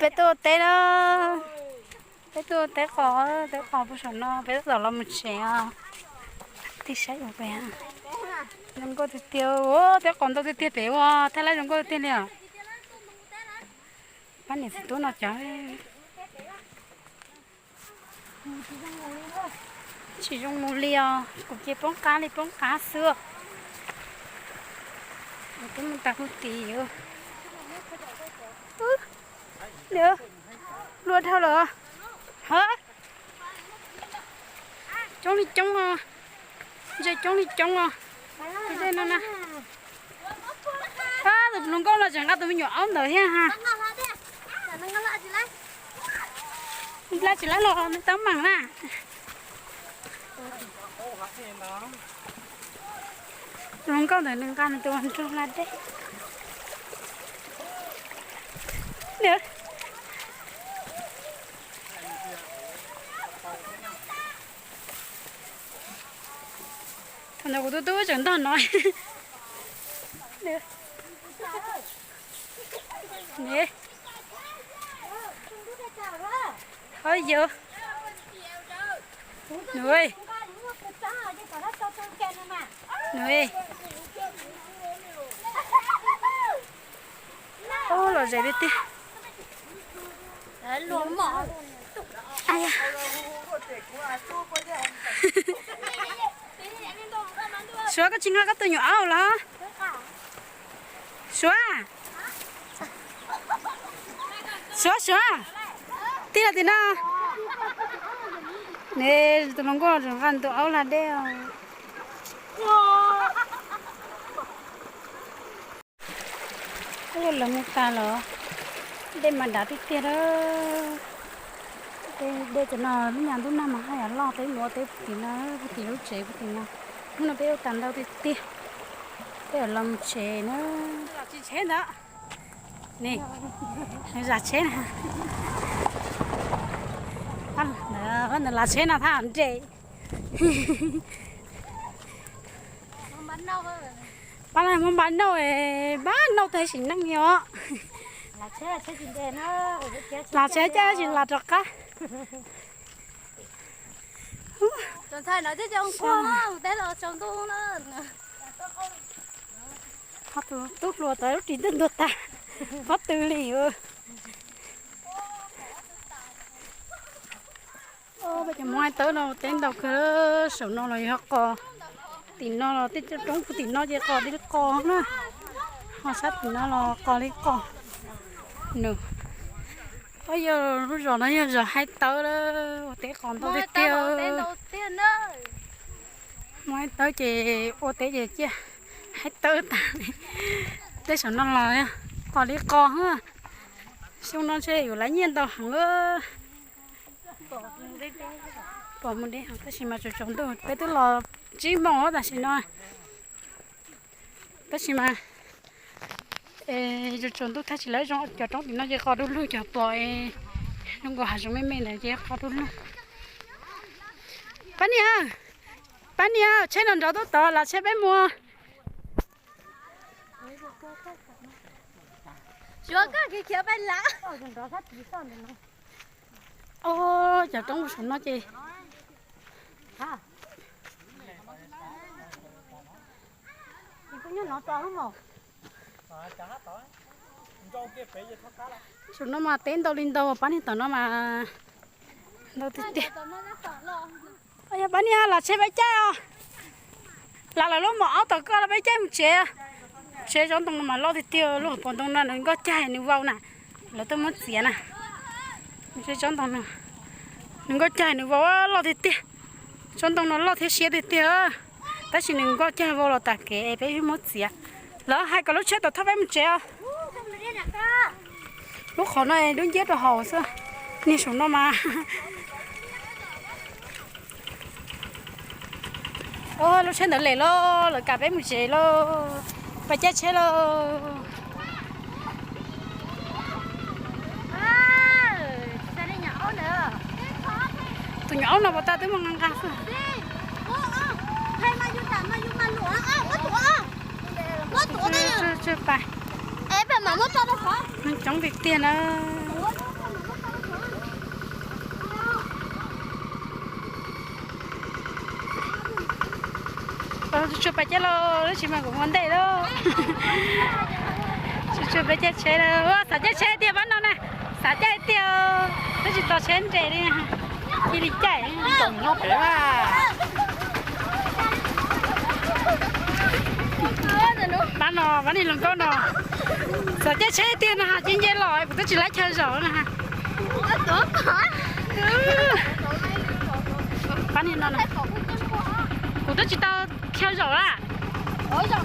Peb tuaj ua teb na, peb tuaj ua teb qos, teb qos puag saum no, peb tab tom los mus tsev os. Tig saib ua pem, zoo nkauj tiag tiag, teb qos ntau tiag tiag pem ua, thaj lab zoo nkauj tiag li os. Pab niam txiv tub no cov tsis zoo mus li os, kuv ces poob qab li poob qab xwb. Twb mus tas hu tid. Luaj dhau lawm. Hov, coob li coob os, ntse coob li coob os. Tus dej no na. Tus hluas nkauj no tseem nqa tus me nyuam aub ntawd thiab ha. Nqa tsis laib los nws tab meeg na. Tus hluas nkauj ntawd nws nqa nws tus nrog hla dej. Thaum ntawd kuv tus tub tseem ntog no. Hov yog nws, nws, los zem li tiag. Suav, koj tsis nqa koj tus nyuam aub los? Suav, Suav, Suav, tij laug tim no. Ne, tus hluas nkauj tseem nqa nws tus aub hla dej os. Lawv mus tas los, dej mas dav tiag tiag. Dej cov no lub nyuag ntuj nag mas haj yam loj, peb mus ua teb puag tim no, puag tim lub tsev puag tim no. Hnub no peb ua tas ntau tiag tiag, peb yuav los mus tsev na. Tsis tsheb ntawd, ne, zam tsheb na. Ntawd lav tsheb no thaj nres. Pab laug muab npaj nauj, npaj nauj tag sim neej li os. Lam tsheb caj tsis lam rov qab. Ho tus tub hluas tod lub ris twb ntuag tag, pob tw li. Peb cov Hmoob hais tawb no teb ntau kawg, saum no los yog qos, tim no los tej roob puag tim no ces qos li qos na, ho sab tim no los qos li qos. Nws, yog lub zos no yog zos hais tawb lawm, ua teb qos ntau tiag tiag. Hmoob hais tawb ces ua teb ces ciaj hais tawb tag li. Tej saum no los qos li qos. Xyoo no ntshe yuav laiv nyiaj ntau heev. Pom mus deb heev tab sis mas tsaus tsaus ntuj, peb twb los tsib moos tam sim no. Tab sis mas tsaus tsaus ntuj tab sis lawv zoo cov roob tim no ces qos du lug, cov pom zoo nkaus hav zoov me me ntawd ces qos du lug. Pab niam, pab niam, tsheb no nrov tuaj tod, lam tsheb peb mus. Cov roob saum no ces saum no mas teb ntau li ntau, pab niag tom no mas ntau tiag tiag. Yog pab niag lam tsheb peb caij os. Lam lawv lub mom aub tom koj los peb caij mus tsev. Tsev tsob ntoo no mas loj tiag tiag, lub hauv paus ntoo no nws nkauj cag nws vau na, lawv tuaj muab txiav na. Tsob ntoo no nws nkauj cag nws vau loj tiag tiag. Tsob ntoo no loj thiab siab tiag tiag, tab sis nws nkauj cag vau los tas kev es peb muab txiav. Lawv hais kom lub tsheb tom thoj peb mus tsev os. Lub qhov no dub nciab rau hauv xwb, niag saum no mas. Lub tsheb ntawd lem lauj, lawv kam peb mus tsev lauj. Pab caij tsheb lauj. Tus nyuam aub no puas tau twb muaj nqa nqa xwb. Coob tiag tiag na. Tsuas pais caij los tab sis mas kuv mus ntej lawm. Tsuas tsuas pais caij tsheb lawm, xav caij tsheb tiag pab no na. Xav caij tiag, twb tsis tau tsheb nres li. Cia li caij. Pab no, pab niag hluas nkauj no, xav caij tsheb tiag no, cia nce los kuv twb tsis laib chaw zaum na. Pab niag no, kuv twb tsis tau chaw zaum la. Ua zoo,